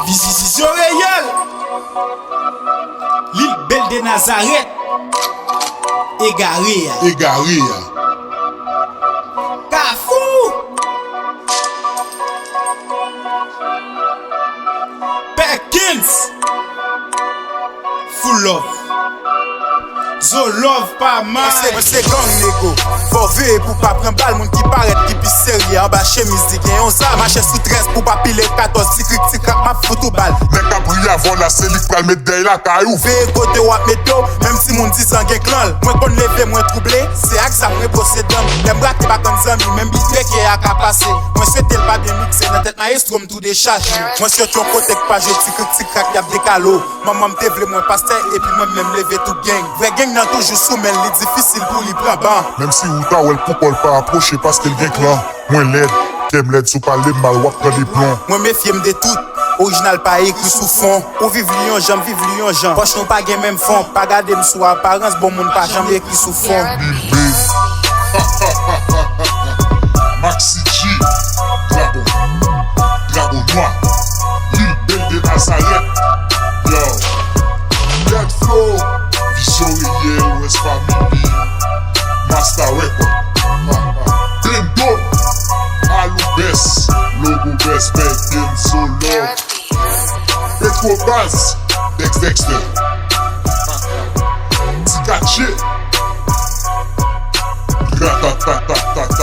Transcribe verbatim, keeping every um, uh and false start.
Vizyon reyèl. Lil Bèl de Nazarèt. Egare a. Egare a. Kafou. Perkins. Full love. Zo love pa mal. Mwen se, mwen se gang nego. Fò w veye pou w pa pran bal. Moun ki parèt ki pi serye anba chemiz li gen yon zam. Mache sou trèz pou w pa pile katòz. Ti krik ti krak m ap fout ou bal. Nèg k ap ri avè w la se li k pral met dèy lakay ou. Veye kote w ap mete w. Menm si moun di zan gen klan l. Mwen konn leve mwen twouble. Se ak zam mwen bwose dan m. Lè m rate pa konn zanmi. Menm bit reke a ka pase. Mwen swete l pa byen mikse. Nan tèt mayestwo m tou dechaje. Mwen sot yon kote k pa jwe ti krik ti krak y ap dekale w. Manman m te vle mwen pastè epi mwen menm leve tou gang. Vrè gang nan toujou sou men l, li difisil pou li pran ban. Menm si ou ta wè l pou kò l pa apwoche paske l gen klan. Mwen lèd, kè m lèd si w pale m mal w ap pran de plon. Mwen mefye m de tout, orijinal pa ekri sou fon. Ou viv li yon jan, m viv li yon jan. Pòch nou pa gen menm fon, pa gade m sou aparans, bon moun pa janm ekri sou fon. Lil B. Maxi G. Dragon. Dragon nwa. Lil Bèl de Nazarèt. Yo. Dead Flow. Vizyon reyèl, West Family. Master Record. Bendo. Alou Best. Logo Best. Bèl Game Solo. Petro Baz, Dex Dexter. Ti Katye. Ratatatatata.